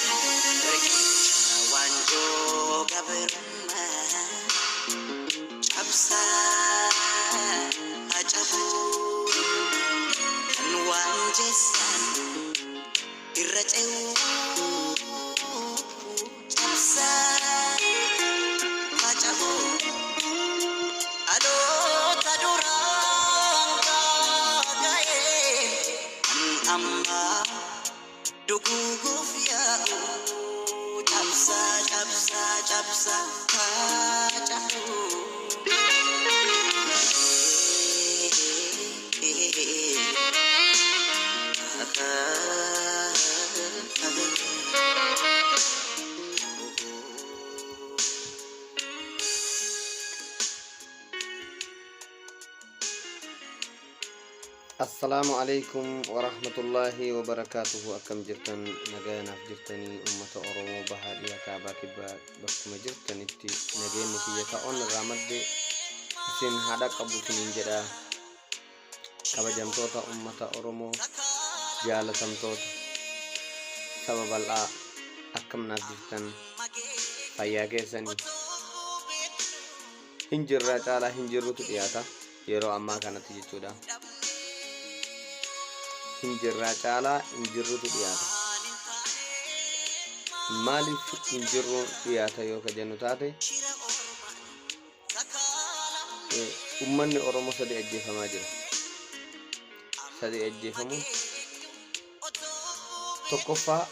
Riqicha waanjoo gabrummaa cabsaa cabuu kan waan jeessan irra ce'uu cabsaa faca'uu dhaloota duraan gaaga'ee kan ammaa duguuguuf yaa'u cabsaa cabsaa cabsaa faca'uu. Assalaamu alaikum warahmatullaahi wabarakaatuhu. Akkam jirtan? Nagayanaaf jirtanii? Ummata Oromoo bahaa, dhiha, kaabaa, kibbaa, bakkuma jirtanitti nageenyi kiyya ta'oon irraa madde isin haadha qabu isiniin jedha. Kabajamtoota ummata Oromoo, jaalatamtoota saba bal'aa, akkam naaf jirtan? Fayyaa keessanii? Hin jirraa caalaa hin jirrutu dhiyaata yeroo ammaa kanatti jechuudha. Hin jirraa caalaa hin jirrutu dhiyaata. Maaliif hin jirruun dhiyaata yoo ka jennu taate, ummanni Oromoo sadi ajjeefamaa jira. Sadi ajjeefamuun, tokkoffaa,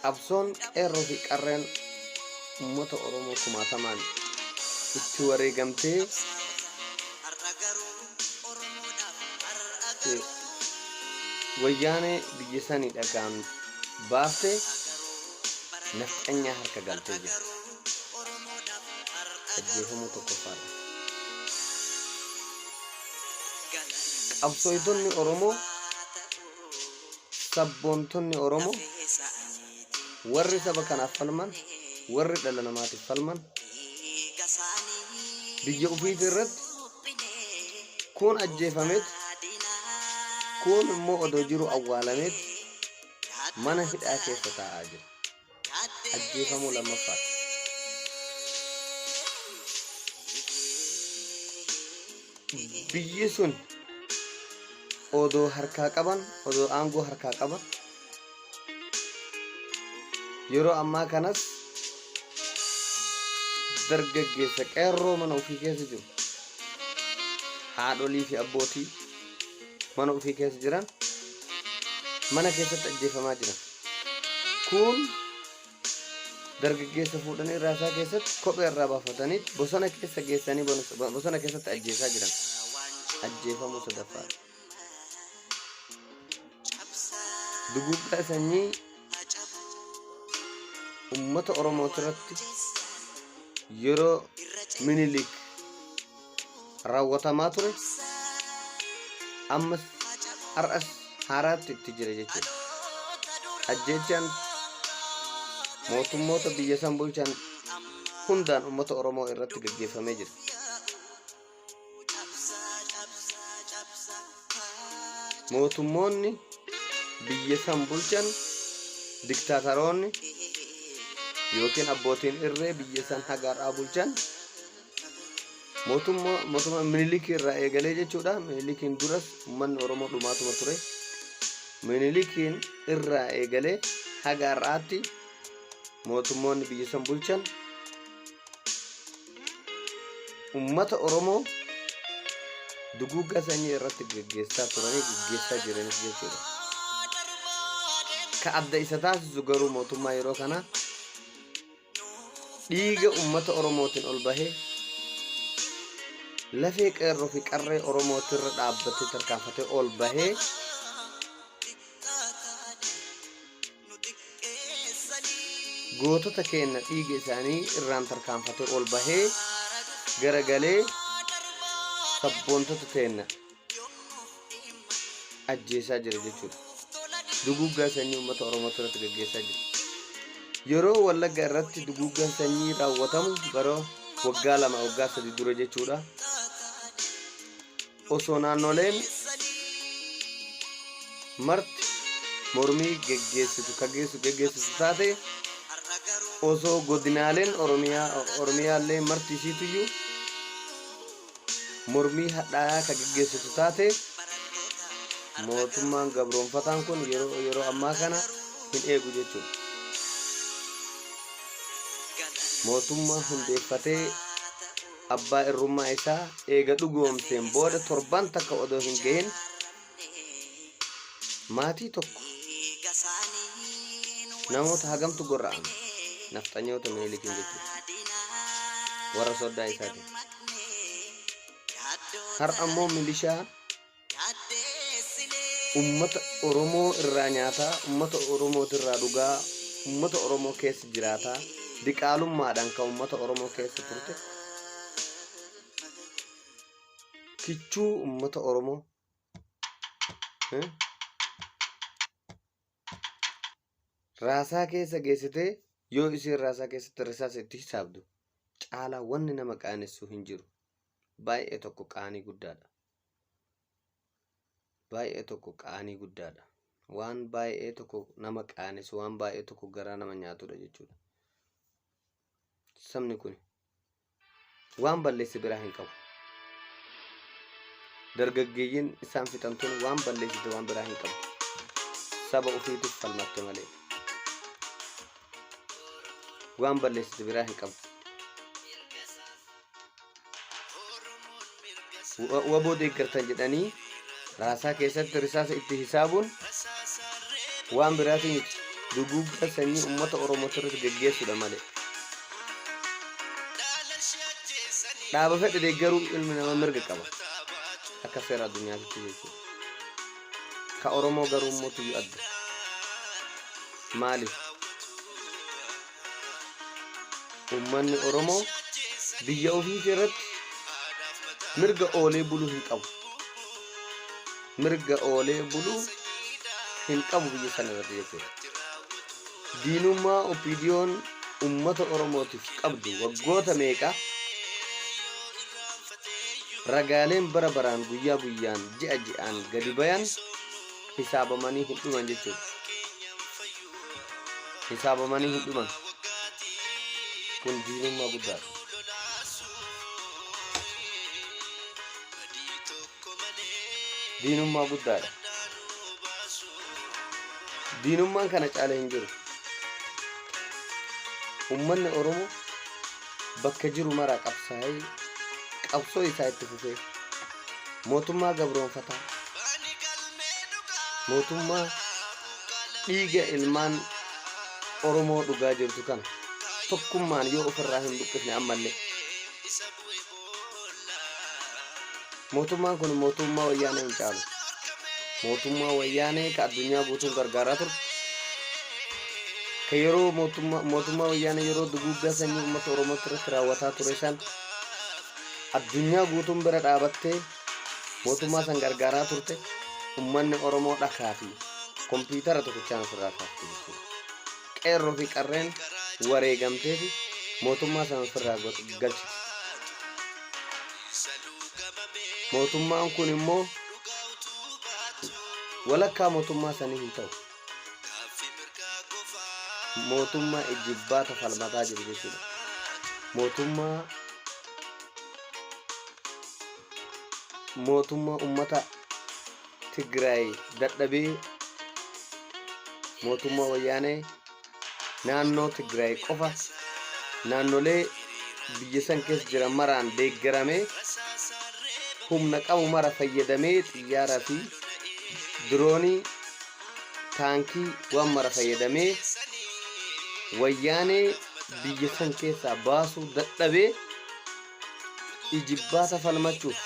qabsoon qeerroo fi qarreen ummata Oromoo kumaatamaan itti wareegamtee wayyaanee biyya sanii dhagaan baafte nafxanyaa harka galtee jirti. Ajjeefamuu tokkoffaadha. Qabsooytonni Oromoo, sabboontonni Oromoo, warri saba kanaaf falman, warri dhala namaatiif falman biyya ofiitii irratti kuun ajjeefameet, kuun immoo odoo jiru awwaalameet mana hidhaa keessa taa'aa jira. Ajjeefamuu lammaffaadha. Biyyi sun odoo harkaa qaban, odoo aangoo harkaa qaban, yeroo ammaa kanas dargaggeessa qeerroo mana ofii keessa jiru, haadholii fi abbootii mana ofii keessa jiran mana keessatti ajjeefamaa jiran. Kun dargaggeessa fuudhanii raasaa keessatti kophee irraa baafatanii bosona keessa geessanii bosona keessatti ajjeesaa jiran. Ajjeefamuu sadaffaadha. Duguuggaa sanyii ummata Oromooti irratti yeroo Minilik raawwatamaa ture ammas har'as haaraatti itti jira jechuudha. Ajjeechaan mootummoota biyya san bulchan hundaan ummata Oromoo irratti gaggeeffamee jira. Mootummoonni biyya san bulchan, diktaataroonni yookiin abbootiin irree biyya san haga har'aa bulchan, mootummaa Minilikii irraa eegalee jechuudha. Minilikiin duras uummanni Oromoo dhumaatuma ture. Minilikiin irraa eegalee haga har'aatti mootummoonni biyya san bulchan ummata Oromoo duguuggaa sanyii irratti geggeessaa turanii, geggeessaa jiranis jechuudha. Ka adda isa taasisu garuu mootummaa yeroo kanaa dhiiga ummata Oromootiin ol bahee, lafee qeerroo fi qarree Oromootirra dhaabbatee tarkaanfatee ol bahee gootota keenya dhiiga isaanii irraan tarkaanfatee ol bahee garagalee sabboontota teenya ajjeesaa jira jechuudha. Duguuggaa sanyii uummata Oromoo irratti gaggeessaa jira. Yeroo Wallagga irratti duguuggaan sanyii raawwatamu bara waggaa 2 waggaa 3 dura jechuudha. Osoo naannoleen marti mormii geggeessitu ka geessu geggeessitu taate, osoo godinaaleen Oromiyaa Oromiyaallee marti isiituyyuu mormii hadhaayaa ka geggeessitu taate, mootummaan gabroonfataan kun yeroo ammaa kana hin eegu jechuudha. Mootummaa hundeeffatee abbaa irrummaa isaa eega dhugoomseen booda torban takka odoo hin gahin maatii tokko namoota hagamtu gorra'ame? Nafxanyoota Minilikiin jechuudha. Warra soddaa isaatiin. Har'a immoo milishaa ummata Oromoo irraa nyaataa, ummata Oromootirraa dhugaa, ummata Oromoo keessa jiraataa, diqaalummaadhaan kan ummata Oromoo keessa turte, kichuu ummata Oromoo raasaa keessa geessitee yoo isiin raasaa keessatti risaasa itti hisaabdu caalaa wanni nama qaanessu hin jiru. Baay'ee tokko qaanii guddaadha. Baay'ee tokko qaanii guddaadha. Waan baay'ee tokko nama qaanessu, waan baay'ee tokko garaa nama nyaatudha jechuudha. Sabni kun waan balleesse biraa hin qabu. Dargaggeeyyiin isaan fixan tun waan balleessite waan biraa hin qabdu. Saba ofiitiif falmatte malee. Waan balleessite biraa hin qabdu. Waboo deeggartan jedhanii raasaa keessatti risaasa itti hisaabuun waan biraatii miti. Duguuggaa sanyii uummata Oromoo irratti geggeessuudha malee. Dhaaba fedhe deeggaruu ilmi namaa mirga qaba. Akka seera addunyaatitti jechuudha. Ka Oromoo garuu immoo tuyyuu adda. Maaliif? Uummanni Oromoo biyya ofiitii irratti mirga oolee buluu hin qabu. Mirga oolee buluu hin qabu biyya sana irratti jechuudha. Diinummaa OPDOn uummata Oromootiif qabdu waggoota meeqa ragaaleen bara baraan, guyyaa guyyaan, ji'a ji'aan gadi bayan hisaabamanii hin dhuman jechuudha. Hisaabamanii hin dhuman. Kun diinummaa guddaadha. Diinummaa guddaadha. Diinummaan kana caala hin jiru. Uummanni Oromoo bakka jiru maraa qabsaa'ee, qabsoo isaa itti fufee, mootummaa gabroonfataa, mootummaa dhiiga ilmaan Oromoo dhugaa jirtu kana tokkummaan yoo ofirraa hin buqqifne, ammallee mootummaan kun mootummaa Wayyaanee hin caalu. Mootummaa Wayyaanee ka addunyaa guutuun gargaaraa turte, ka yeroo mootummaa Wayyaanee yeroo duguuggaa sanyii uummata Oromoo irratti raawwataa ture san addunyaa guutuun bira dhaabattee mootummaa san gargaaraa turte, uummanni Oromoo dhakaa fi kompiitara tokkichaan ofirraa kaafte jechuudha. Qeerroo fi qarreen wareegamtee fi mootummaa sana ofirraa galchite. Mootummaan kun immoo walakkaa mootummaa sanii hin ta'u. Mootummaa ijjibbaata falmataa jiru jechuudha. Mootummaa uummata Tigraay dadhabee, mootummaa Wayyaanee naannoo Tigraay qofa naannolee biyya san keessa jiran maraan deeggaramee, humna qabu mara fayyadamee, xiyyaaraa fi diroonii, taankii waan mara fayyadamee Wayyaanee biyya san keessaa baasuu dadhabee, ijibbaata falmachuuf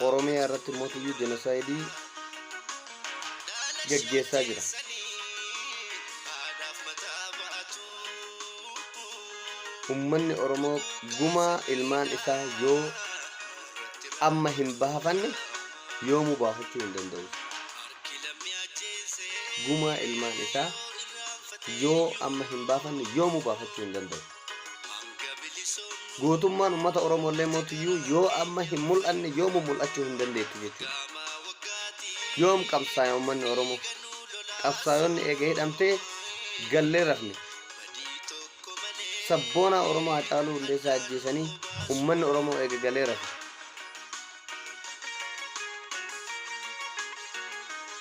Oromiyaa irratti mootuyyuu jenosaayidii geggeessaa jira. Ummanni Oromoo gumaa ilmaan isaa yoo amma hin baafanne yoomuu baafachuu hin danda'u. Gumaa ilmaan isaa Yoo amma hin baafanne yoomuu baafachuu hin danda'u. Gootummaan uummata Oromoo illee mootiyyuu yoo amma hin mul'anne yoomuu mul'achuu hin dandeettu jechuudha. Yoom qabsaa'e uummanni Oromoo? Qabsaa'onni eega hidhamtee gallee rafne. Sabboonaa Oromoo Hacaaluu Hundeessaa ajjeesanii uummanni Oromoo eega galee rafe.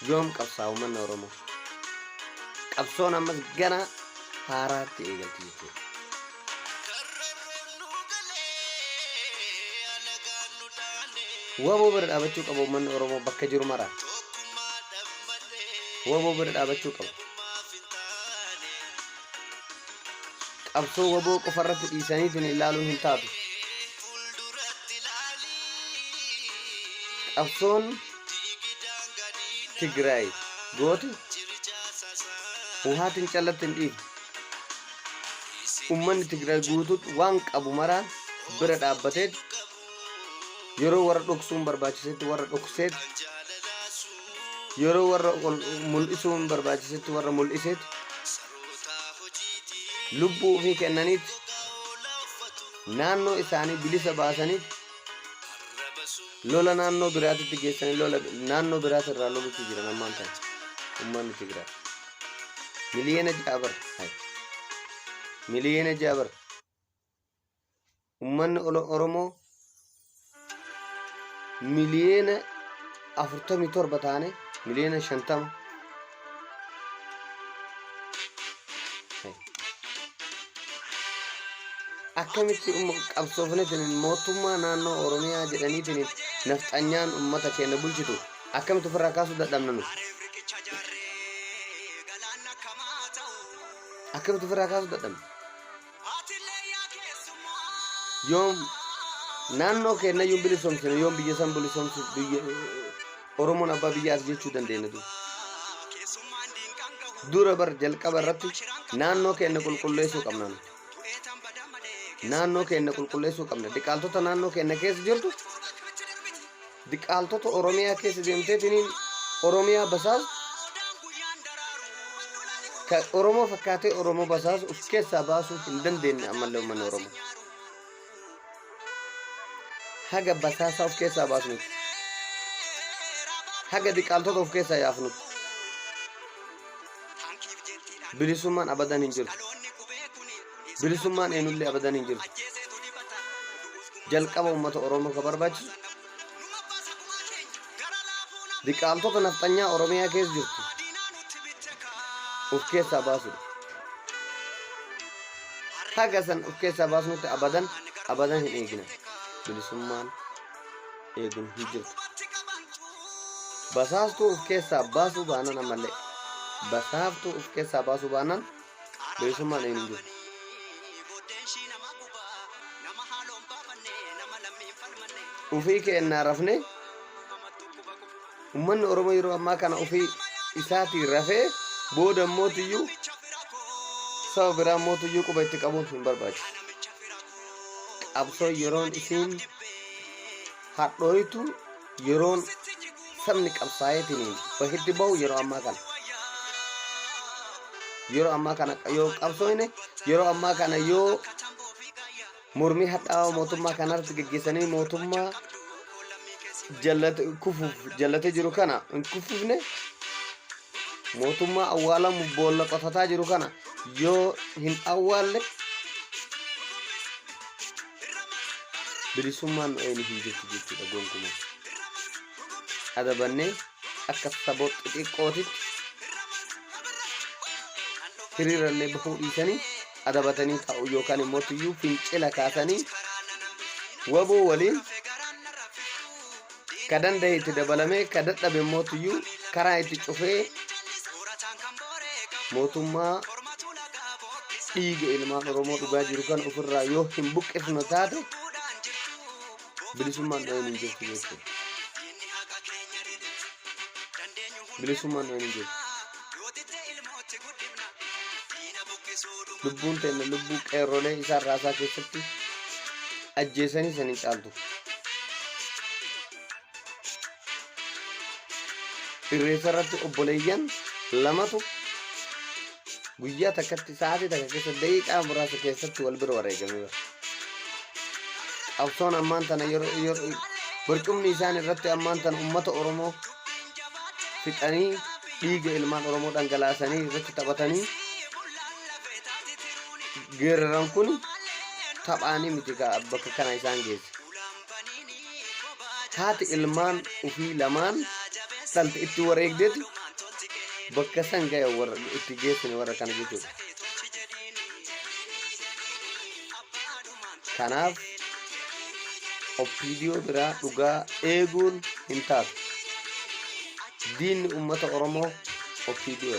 Yoom qabsaa'a uummanni Oromoo? Qabsoon ammas gana haaraatti eegalti jechuudha. Waboo bira dhaabachuu qaba uummanni Oromoo bakka jiru mara. Waboo bira dhaabachuu qaba. Qabsoo waboo qofarratti dhiisaniitiin ilaaluun hin taatu. Qabsoon Tigraay goote Wuhaatiin callatti hin dhiifne. Uummanni Tigraay guutuutti waan qabu maraan bira dhaabbatee yeroo warra dhoksuun barbaachisetti warra dhokseet, yeroo warra ol mul'isuun barbaachisetti warra mul'iseet, lubbuu ofii kennaniit naannoo isaanii bilisa baasaniit lola naannoo biraatitti geessanii lola naannoo biraati irraa lolutti jiran ammaan tana uummanni Tigraay. Miliyoona 6 bara. Hay. Miliyoona 6 bara. Uummanni Oromoo miliyoona 47 taane miliyoona 50. Hay. Akkamitti qabsoofneetiin mootummaa naannoo Oromiyaa jedhaniitiin nafxanyaan uummata keenya bulchitu akkamitti ofirraa kaasuu dadhabna nu? Akkamitti ofirraa kaasuu dadhabna? Yoom naannoo keenya iyyuu bilisoomsine, yoom biyya san bilisoomsu, biyya Oromoon abbaa biyyaas jechuu dandeenya dur? Dura bar jalqaba irratti naannoo keenya qulqulleessuu qabna nuti. Naannoo keenya qulqulleessuu qabna. Diqaaltota naannoo keenya keessa jirtu, diqaaltota Oromiyaa keessa deemteetiniin Oromiyaa basaasu, ka Oromoo fakkaatee Oromoo basaasu of keessaa baasuu hin dandeenye ammallee uummanni Oromoo. Haga basaasaa of keessaa baasnutti. Haga diqaaltota of keessaa yaafnutti. Bilisummaan abadan hin jirtu. Bilisummaan eenyullee abadan hin jirtu. Jalqaba uummata Oromoo ka barbaachisu diqaaltota nafxanyaa Oromiyaa keessa jirtu of keessaa baasudha. Haga san of keessaa baasnutti abadan abadan hin eegina. Bilisummaan eeguun hin jirtu. Basaastuu of keessaa baasuu baanaan, ammallee basaaftuu of keessaa baasuu baanaan, bilisummaan eeguun hin jirtu. Ufii keennaa rafne, uummanni Oromoo yeroo ammaa kana ofii isaatii rafee booda mootiyyuu saba biraa mootiyyuu quba itti qabuun hin barbaachisu. Qabsoo yeroon isiin hadhooytu, yeroon sabni qabsaa'eetiin bahitti bahu yeroo ammaa kana. Yeroo ammaa kana yoo qabsooyne, yeroo ammaa kana yoo mormii hadhaawaa mootummaa kanarratti geggeessanii mootummaa jallate kufuuf jallatee jiru kana hin kuffifne, mootummaa awwaalamu boolla qotataa jiru kana yoo hin awwaalle, bilisummaan nu eenyu hin jirtu jechuudha gonkumaa. Adabannee akka saboo xixiqqootitti hiriirallee bahuu dhiisanii adabatanii taa'u yookaan immoo tuyyuu fincila kaasanii waboo waliin ka danda'e itti dabalamee, ka dadhabe immoo tuyyuu karaa itti cufee mootummaa dhiiga ilmaan Oromoo dhugaa jiru kan ofirraa yoo hin buqqifnu taate, bilisummaan dhooyin hin jirtu jechuudha. Bilisummaan dhooyin hin jirtu. Lubbuun teenya lubbuu qeerrolee isaan raasaa keessatti ajjeesanii san hin caaltu. Irreessa irratti obboleeyyan lamatu Guyyaa takkatti, sa'aatii takka keessa, daqiiqaa muraasa keessatti wal bira wareegamee bara. Qabsoon ammaan tana yeroo barcumni isaan irratti ammaan tana uummata Oromoo fixanii, dhiiga ilmaan Oromoo dhangalaasanii irratti taphatanii geeraran kun taphaanii miti bakka kana isaan geesse. Haati ilmaan ufii lamaan dhalte itti wareegdeeti bakka san ga'e warra itti geessine warra kana jechuudha. Kanaaf OPDO biraa dhugaa eeguun hin taatu. Diinni uummata Oromoo OPDOdha.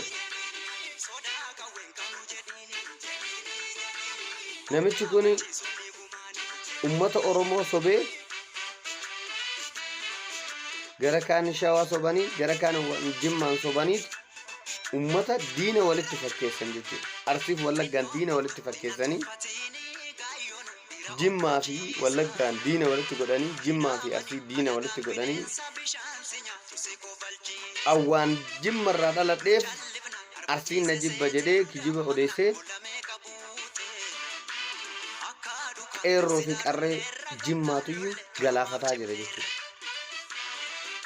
Namichi kun uummata Oromoo sobee, gara kaan Shawaa sobanii, gara kaan Jimmaan sobaniit uummata diina walitti fakkeessan jechuudha. Arsiif Wallaggaan diina walitti fakkeessanii, Jimmaa fi Wallaggaan diina walitti godhanii, Jimmaa fi Arsii diina walitti godhanii, awwaan Jimmarraa dhaladheef Arsiin na jibba jedhee kijiba odeessee, qeerroo fi qarree Jimmaatuyyuu galaafataa jira jechuudha.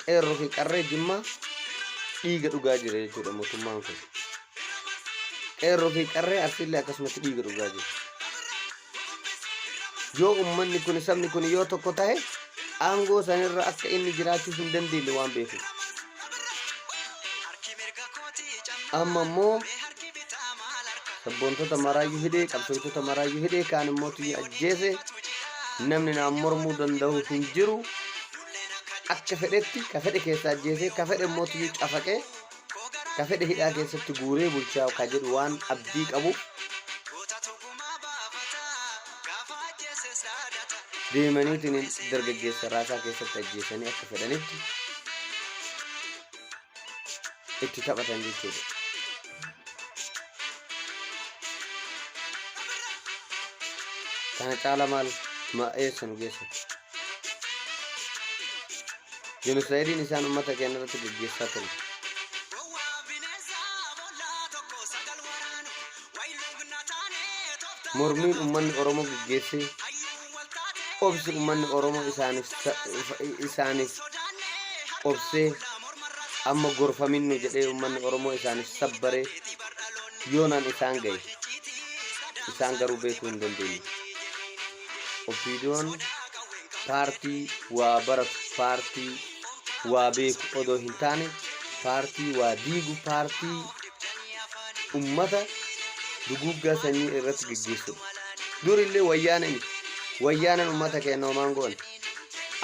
Qeerroo fi qarree Jimmaa dhiiga dhugaa jira jechuudha mootummaan kun. Qeerroo fi qarree Arsiillee akkasumatti dhiiga dhugaa jira. Yoo uummanni kun, sabni kun yoo tokko tahe, aangoo sanirra akka inni jiraachuu hin dandeenye waan beekuuf. Amma immoo sabboontota maraayyuu hidhee, qabsooftoota maraayyuu hidhee, kaan immoo tuyya ajjeese, namni naan mormuu danda'u hin jiru. Akka fedhetti ka fedhe keessa ajjeesee, ka fedhe immoo tuyyuu cafaqee, ka fedhe hidhaa keessatti guuree bulchaa ka jedhu waan abdii qabu deemaniitiin dargaggeessa raasaa keessatti ajjeesanii akka fedhanitti itti taphatan jechuudha. Kana caala maal eessa nu geessa? Jenosaayidiin isaan uummata keenya irratti gaggeessaa turan. Mormiin uummanni Oromoo gaggeessee, obsi uummanni Oromoo isaaniif obsee, amma gorfaminnu jedhee uummanni Oromoo isaaniif sabbaree yoonaan isaan gahe, isaan garuu beekuu hin dandeenye. OPDOn paartii waa baratu, paartii waa beeku odoo hin taane, paartii waa diigu, paartii ummata duguuggaa sanyii irratti geggeessudha. Durillee wayyaane miti. Wayyaanen ummata keenya homaan goone.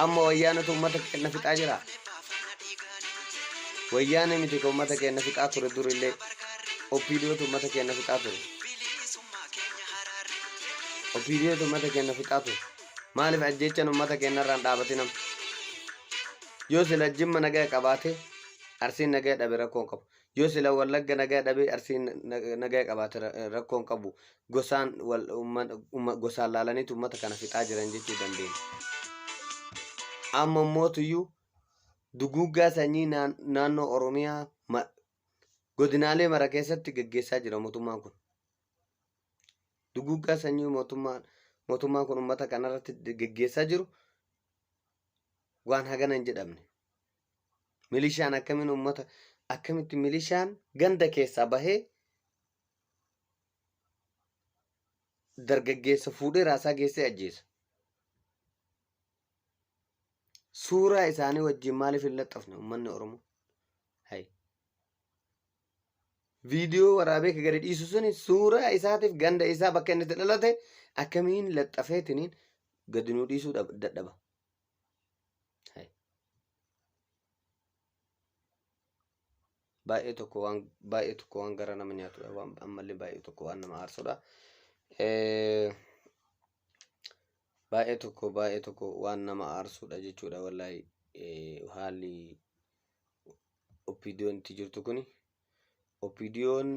Amma wayyaanatu ummata keenya fixaa jira. Wayyaane miti ka ummata keenya fixaa ture durillee. OPDOtu ummata keenya fixaa ture. OPDOtu ummata keenya fixaa ture. Maaliif ajjeechan ummata keenya irraan dhaabatinam? Yoo sila Jimma nagaa qabaate, Arsiin nagaa dhabe, rakkoo hin qabu. Yoo sila Wallagga nagaa dhabe, Arsiin nagaa qabaate, rakkoo hin qabu. Gosaan wal gosaan laalaniitu ummata kana fixaa jiran jechuu dandeenya. Amma mootuyyuu duguuggaa sanyii naannoo Oromiyaa godinaalee mara keessatti gaggeessaa jira mootummaan kun. Duguuggaa sanyii mootummaan kun ummata kanarratti gaggeessaa jiru waan hagana hin jedhamne. Milishaan akkamiin ummata, akkamitti milishaan ganda keessaa bahee dargaggeessa fuudhee raasaa geessee ajjeesa? Suuraa isaanii wajjin maaliif hin laxxafne uummanni Oromoo? Hay. Viidiyoo waraabee ka gadi dhiisu suni suuraa isaatiif ganda isaa bakka inni itti dhalate akkamiin laxxafeetiniin gadi nuu dhiisuu dadhaba? Hay. Baay'ee tokko waan baay'ee tokko waan gara nama nyaatudha, waan ammallee baay'ee tokko waan nama aarsudha. Baay'ee tokko baay'ee tokko waan nama aarsudha jechuudha wallaahi. Haalli OPDOn itti jirtu kuni, OPDOn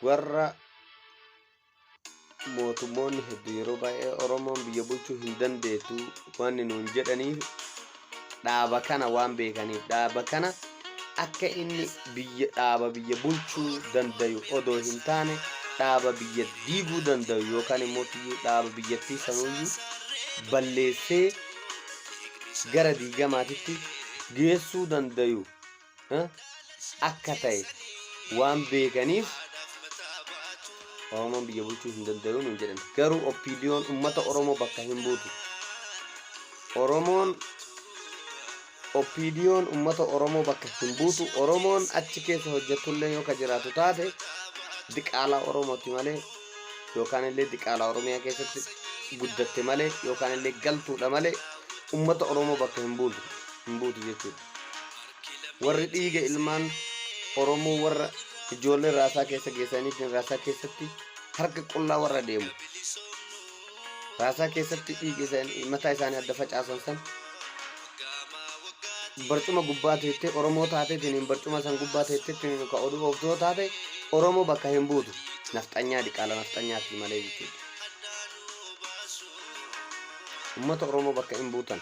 warra mootummoonni hedduu yeroo baay'ee Oromoon biyya bulchuu hin dandeettu wanni nuun jedhaniif, dhaaba kana waan beekaniif, dhaaba kana akka inni biyya dhaaba biyya bulchuu dandayu odoo hin taane dhaaba biyya diiguu dandayu yookaan immoo tiyyuu dhaaba biyyattii sanuuyyuu balleessee gara diigamaatitti geessuu dandayu akka ta'e waan beekaniif Oromoon biyya bulchuu hin dandayu nuun jedhan. Garuu OPDOn ummata Oromoo bakka hin buutu. Oromoon OPDOn ummata Oromoo bakka hin buutu. Oromoon achi keessa hojjettullee yoo ka jiraatu taate diqaalaa Oromooti malee yookaan illee diqaalaa Oromiyaa keessatti guddatte malee yookaan illee galtuudha malee ummata Oromoo bakka hin buutu hin buutu jechuudha. Warri dhiiga ilmaan Oromoo warra ijoollee raasaa keessa geessaniitiin raasaa keessatti harka qullaa warra deemu. Raasaa keessatti dhiiga isaanii mataa isaanii adda facaasan san barcuma gubbaa teettee Oromoo taateetiin barcuma san gubbaa teetteetiin ka oduu ooftoo taate Oromoo bakka hin buutu. Nafxanyaa diqaala nafxanyaati malee jechuudha. Ummata Oromoo bakka hin buutan.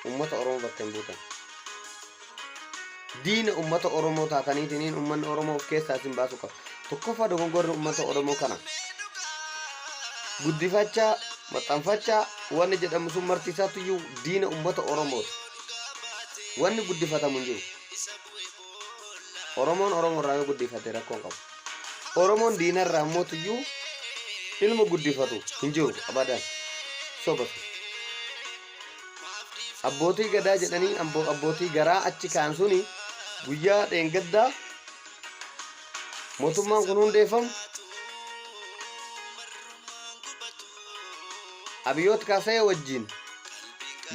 Ummata Oromoo bakka hin buutan. Diina ummata Oromoo taataniitiniin ummanni Oromoo of keessaa isin baasuu qaba. Tokkoffaa dogongorri ummata Oromoo kana. Guddifachaa, maxxanfachaa wanni jedhamu sun marti isaatuyyuu diina ummata Oromooti. Wanni guddifatamu hin jiru. Oromoon Oromoo irraa yoo guddifate rakkoo hin qabu. Oromoon diina irraa mootiyyuu ilma guddifatu hin jiru abadan. Soba sun. Abbootii gadaa jedhanii abbootii garaa achi kaan suni guyyaa dheengaddaa mootummaan kun hundeeffamu Abiyoot Kaasayee wajjin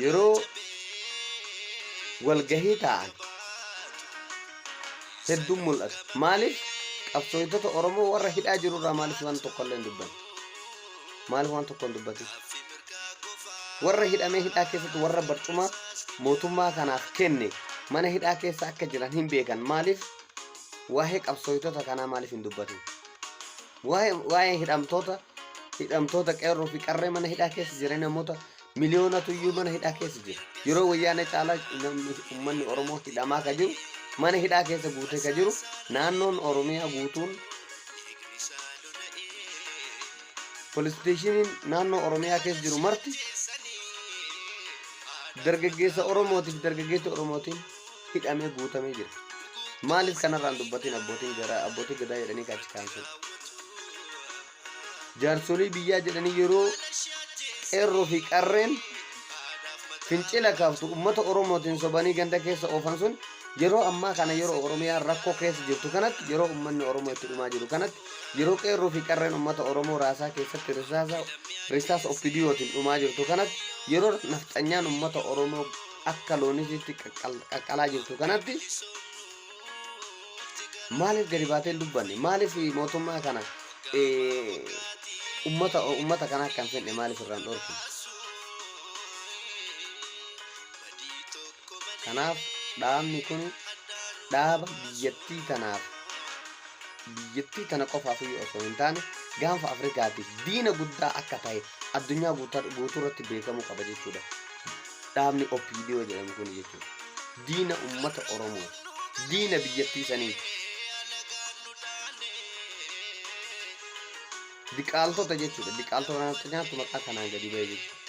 yeroo walgahii taa'an hedduun mul'ata. Maaliif qabsooytota Oromoo warra hidhaa jiru irraa maaliif waan tokko illee hin dubbanne? Maaliif waan tokko hin dubbatin? Warra hidhamee hidhaa keessatti warra barcuma mootummaa kanaaf kenne mana hidhaa keessa akka jiran hin beekan. Maaliif waa'ee qabsooytota kanaa maaliif hin dubbatin? Waa'ee hidhamtoota hidhamtoota qeerroo fi qarree mana hidhaa keessa jiran namoota miliyoonatu iyyuu mana hidhaa keessa jira. Yeroo wayyaanee caalaa namni uummanni Oromoo hidhamaa ka jiru mana hidhaa keessa guutee ka jiru naannoon Oromiyaa guutuun poolisteeshiniin naannoo Oromiyaa keessa jiru marti dargaggeessa Oromootiif dargaggeessa Oromootiin hidhamee guutamee jira. Maaliif kanarraan dubbatiin abbootiin garaa abbootii gadaa jedhanii kaachi kaansu. Jaarsolii biyyaa jedhanii yeroo qeerroo fi qarreen fincila kaaftu uummata Oromootiin sobanii ganda keessa oofan sun yeroo ammaa kana yeroo Oromiyaan rakkoo keessa jirtu kanatti yeroo uummanni Oromoo itti dhumaa jiru kanatti yeroo qeerroo fi qarreen uummata Oromoo raasaa keessatti risaasa risaasa OPDOtiin dhumaa jirtu kanatti yeroo nafxanyaan uummata Oromoo akka loonisiitti qaqqalaa jirtu kanatti maaliif gadi baatee hin dubbanne? Maaliif mootummaa kana ummata ummata kana akka hin fedhe maaliif irraan dhorkine? Kanaaf dhaabni kun dhaaba biyyattii tanaaf biyyattii tana qofaaf iyyuu osoo hin taane gaanfa Afrikaatiif diina guddaa akka ta'e addunyaa guutuu irratti beekamuu qaba jechuudha. Dhaabni OPDO jedhamu kun jechuudha. Diina uummata Oromooti. Diina biyyattii saniiti. Diqaaltota jechuudha. Diqaaltota nafxanyaatu maqaa kanaan gadi ba'e jechuudha.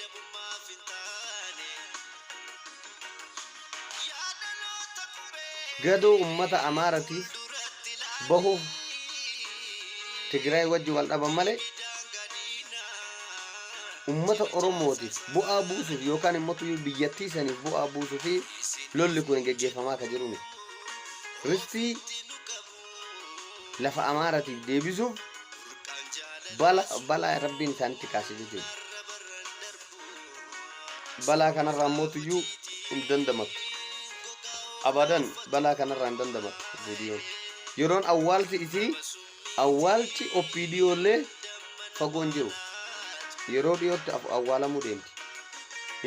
Gadoo uummata Amaaratiif bahuuf Tigraay wajji wal dhaban malee ummata Oromootiif bu'aa buusuuf yookaan immoo tuyyuu biyyattii saniif bu'aa buusuu fi lolli kun geggeeffamaa akka jiru miti. Ristii lafa Amaaratiif deebisuuf bala balaa rabbiin isaanitti kaase jechuudha. Balaa kanarraa immoo tuyyuu hin dandamattu. Abadan balaa kanarraa hin dandamattu OPDOn. Yeroon awwaalsi isii awwaalchi OPDO illee fagoon jiru. Yeroo dhiyootti awwaalamuu deemti.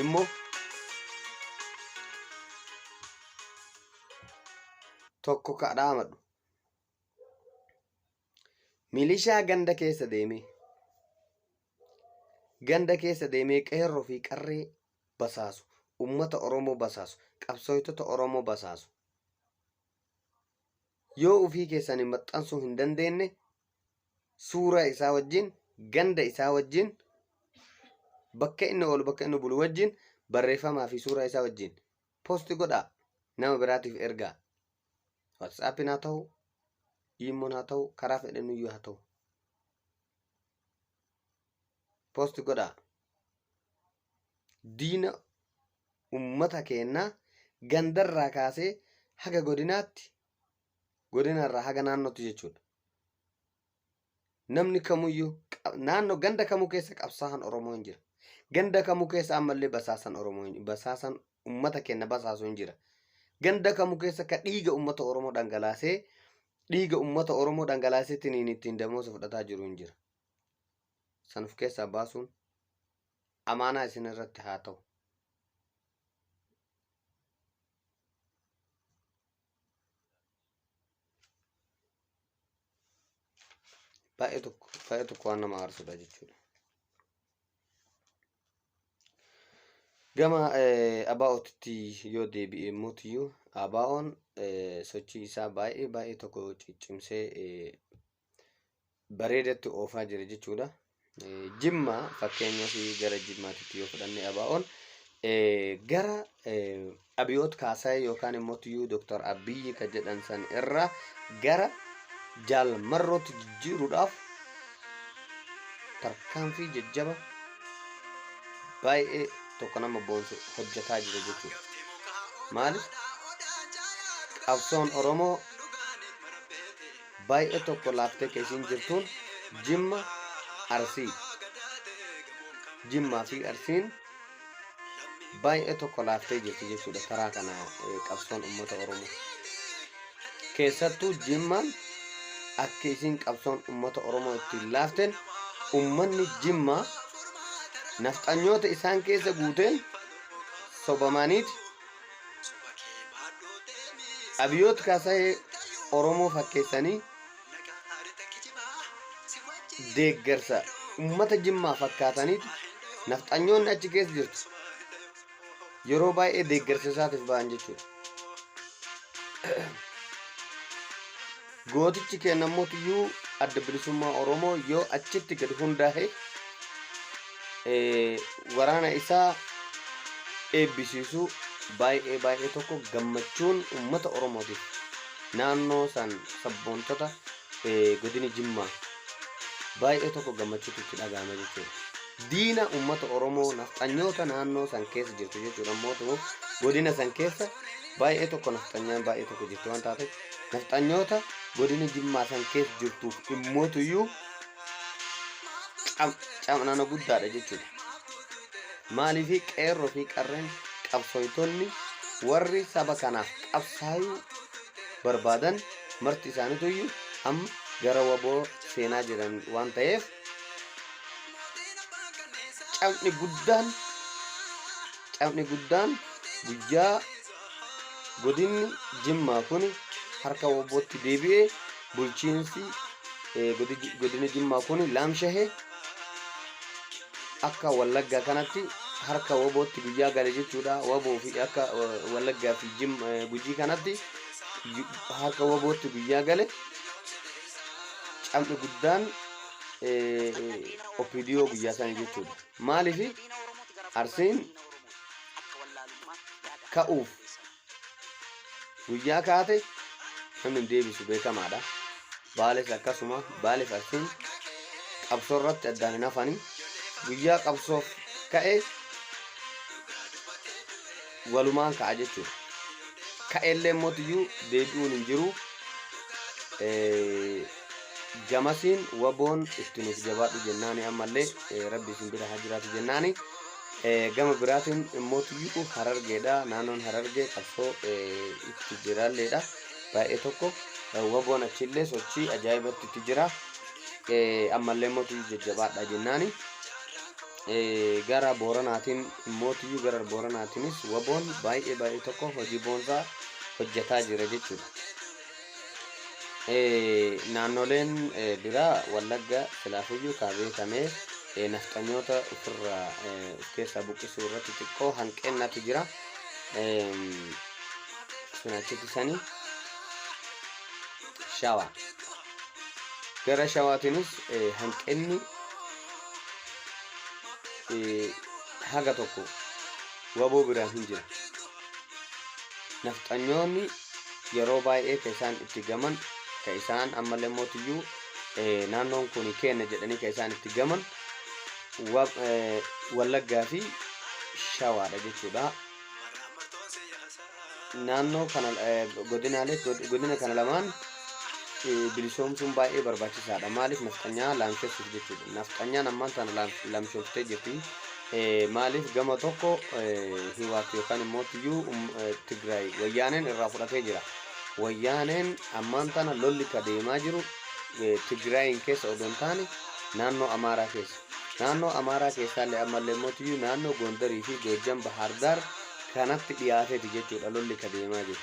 Immoo tokko kadhaamadhu. Milishaa ganda keessa deemee ganda keessa deemee qeerroo fi qarree basaasu Ummata Oromoo basaasu, qabsooytota Oromoo basaasu. Yoo ufii keessanii maxxansuu hin dandeenye, suuraa isaa wajjin, ganda isaa wajjin, bakka inni oolu, bakka inni bulu wajjin, barreeffamaa fi suuraa isaa wajjin post godhaa, nama biraatiif ergaa. WhatsAppiin haa ta'u, Imoon haa ta'u, karaa fedhaniyyuu haa ta'u. Post godhaa. Diina ummata keenyaa gandarraa kaasee haga godinaatti, godinarraa haga naannootti jechuudha. Namni kamuyyuu naannoo ganda kamuu keessa qabsaa'aan Oromoo hin jira. Ganda kamuu keessa ammallee basaasan Oromoo basaasan ummata keenya basaasu hin jira. Ganda kamuu keessa ka dhiiga ummata Oromoo dhangalaasee, dhiiga ummata Oromoo dhangalaasee tiniin ittiin damoosa fudhataa jiru hin jira. San of keessaa baasuun amaanaa isin irratti haa ta'u. Baay'ee tokko, baay'ee tokko waan nama aarsudha jechuudha. Gama ABO'tti yoo deebi'e immoo, ABO'n sochii isaa baay'ee baay'ee tokko ciccimsee bareedatti oofaa jira jechuudha. Jimma fakkeenyaaf, gara Jimmaatitti yoo fudhanne, ABO'n gara Abiyoot Kaasaayee yookaan immoo tuyyuu Dooktar Abiyyi kan jedhan san irraa gara Jaal Marrootti jijjiiruudhaaf tarkaanfii jajjaba baay'ee tokko nama boonsu hojjetaa jira jechuudha. Maaliif? Qabsoon Oromoo baay'ee tokko laaftee kan isiin jirtuun Jimma, Arsii. Jimmaa fi Arsiin baay'ee tokko laaftee jirti jechuudha karaa kana qabsoon uummata Oromoo. Keessattuu Jimmaan akka isiin qabsoon uummata Oromoo ittiin laafteen, uummanni Jimmaa nafxanyoota isaan keessa guuteen sobamaniiti Abiyoot Kaasayee Oromoo fakkeessanii deeggarsa uummata Jimmaa fakkaataniiti nafxanyoonni achi keessa jirtu yeroo baay'ee deeggarsa isaatiif ba'an jechuudha. Gootichi kennamootiyyuu Adda Bilisummaa Oromoo yoo achitti gadi hundaa'e, waraana isaa eebbisiisu, baay'ee baay'ee tokko gammachuun uummata Oromootiif naannoo san sabboontota godina Jimmaa baay'ee tokko gammachuutu itti dhaga'ama jechuudha. Diina uummata Oromoo nafxanyoota naannoo san keessa jirtu jechuudha. Mootummaa godina san keessa baay'ee tokko nafxanyaan baay'ee tokko jirtu waan taateef, nafxanyoota godina Jimmaa san keessa jirtuuf immootuyyuu camnana guddaadha jechuudha. Maaliif? Qeerroo fi qarreen qabsooytonni warri saba kanaaf qabsaayuu barbaadan marti isaaniituyyuu amma gara WBO seenaa jiran waan ta'eef, cabni guddaan guyyaa godinni Jimmaa kun harka WBOtti deebi'ee, bulchiinsi godina Jimmaa kun laamshahe, akka Wallaggaa kanatti harka WBOtti guyyaa gale jechuudha. WBO fi akka Wallaggaa fi Gujii kanatti harka WBOtti guyyaa gale, cabni guddaan OPDO guyyaa sanii jechuudha. Maaliif? Arsiin ka'uuf guyyaa kaate namni hin deebisu, beekamaadha. Baales akkasuma, Baaleef Arsiin qabsoo irratti addaan hin hafanii, guyyaa qabsoof ka'e walumaan ka'a jechuudha. Ka'ellee mootiyyuu deebi'uun hin jiru. Gamasiin WBOn itti nuuf jabaadhu jennaani, ammallee rabbi isin bira haa jiraatu jennaani. Gama biraatiin mootiyyuu Harargeedha. Naannoon Harargee qabsoo itti jiraalleedha. Baay'ee tokko WBOn achillee sochii ajaa'ibatti itti jira. Ammallee mootiyyuu jajjabaadha jennaani. Gara Booranaatiin mootiyyuu, gara Booranaatiinis WBOn baay'ee baay'ee tokko hojii boonsaa hojjetaa jira jechuudha. Naannoleen biraa, Wallagga silaafuyyuu kaa beekamee Nafxanyoota ofirraa of keessaa buqqisuu irratti xiqqoo hanqinatu jira. Sun achitti sanii Shawaa. Gara Shawaatiinis hanqinni haga tokko waboo biraan hin jira. Nafxanyoonni yeroo baay'ee ka isaan itti gaman, ka isaan ammallee mootiyyuu naannoon kun kenna jedhanii ka isaan itti gaman Wallaggaa fi Shawaadha jechuudha. Naannoo kana godinaalee godina kana lamaan bilisoomsuun baay'ee barbaachisaadha. Maaliif? Nafxanyaa laamshessuuf jechuudha. Nafxanyaan ammaan tana laamshooftee jirti. Maaliif? Gama tokko Hiwaat yookaan immoo tiyyuu Tigraay Wayyaaneen irraa fudhatee jira. Wayyaaneen ammaan tana lolli ka deemaa jiru Tigraayin keessa odoo hin taane naannoo Amaaraa keessa. Naannoo Amaaraa keessaallee ammallee immoo tiyyuu naannoo Gondarii fi Goojjam, Bahaardaar kanatti dhiyaateeti jechuudha lolli ka deemaa jiru.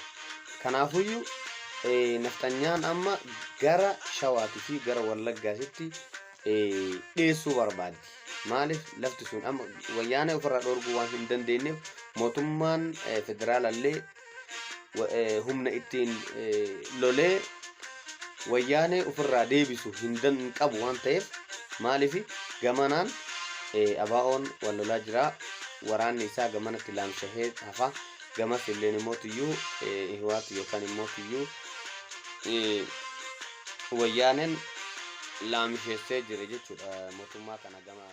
Kanaafuyyuu nafxanyaan amma gara Shawaatii fi gara Wallaggaasitti dhiyeessuu barbaaddi. Maaliif? Lafti sun amma Wayyaanee ofirraa dhorguu waan hin dandeenyeef, mootummaan federaalallee humna ittiin lolee Wayyaanee ofirraa deebisu hin qabu waan ta'eef. Maaliif? Gamanaan ABO'n wal lolaa jira, waraanni isaa gamanatti laamshahee hafa, gamas illeen immoo tiyyuu Hiwaat yookaan immoo tiyyuu Wayyaaneen laamsheessee jira jechuudha mootummaa kana gama.